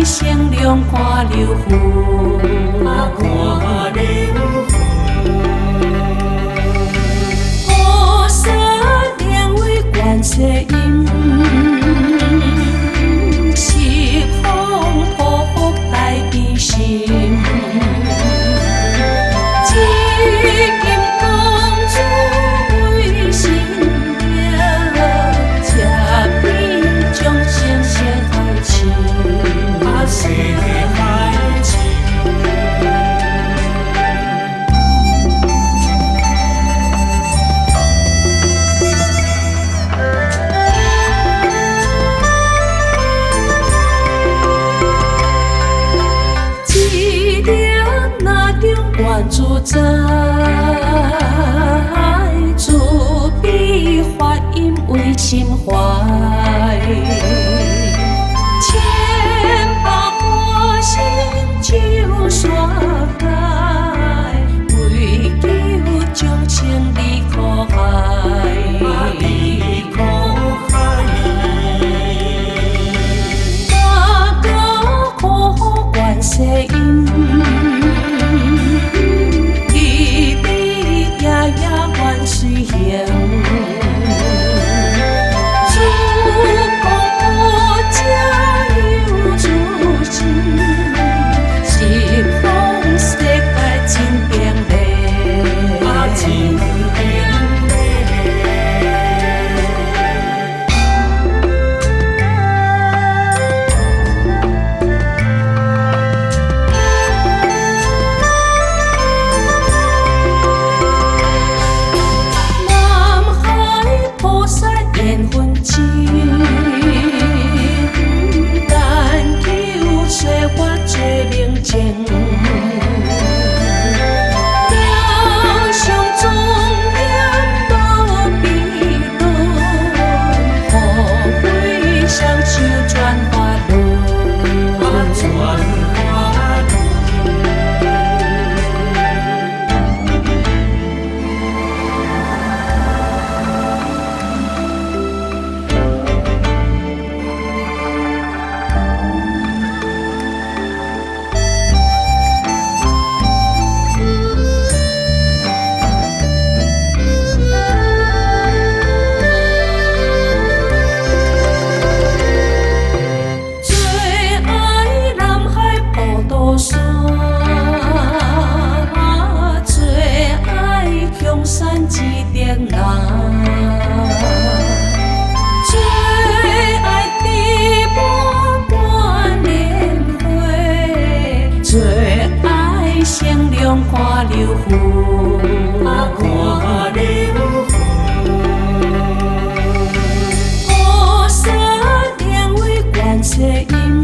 善良看流云，看流云。菩薩靈位觀世音，十方普福大悲心。一金剛主為神明，這比眾生識海深。啊，識海深。一念那中願自在，慈悲發音為心懷。千百化身就山界，為救眾生離苦海。離苦海。大覺苦觀世音，悲悲夜夜願隨行。諸功德有諸心，十方世界真平樂。啊，真平樂。南海菩薩緣分深，但求說法做明證。了上莊嚴無比倫，福慧雙修轉法輪。啊，轉法輪。最愛南海普渡山，最愛香山之頂人，最愛地母觀蓮花，最愛善良看流雲。啊，看流雲。菩薩靈位觀世音，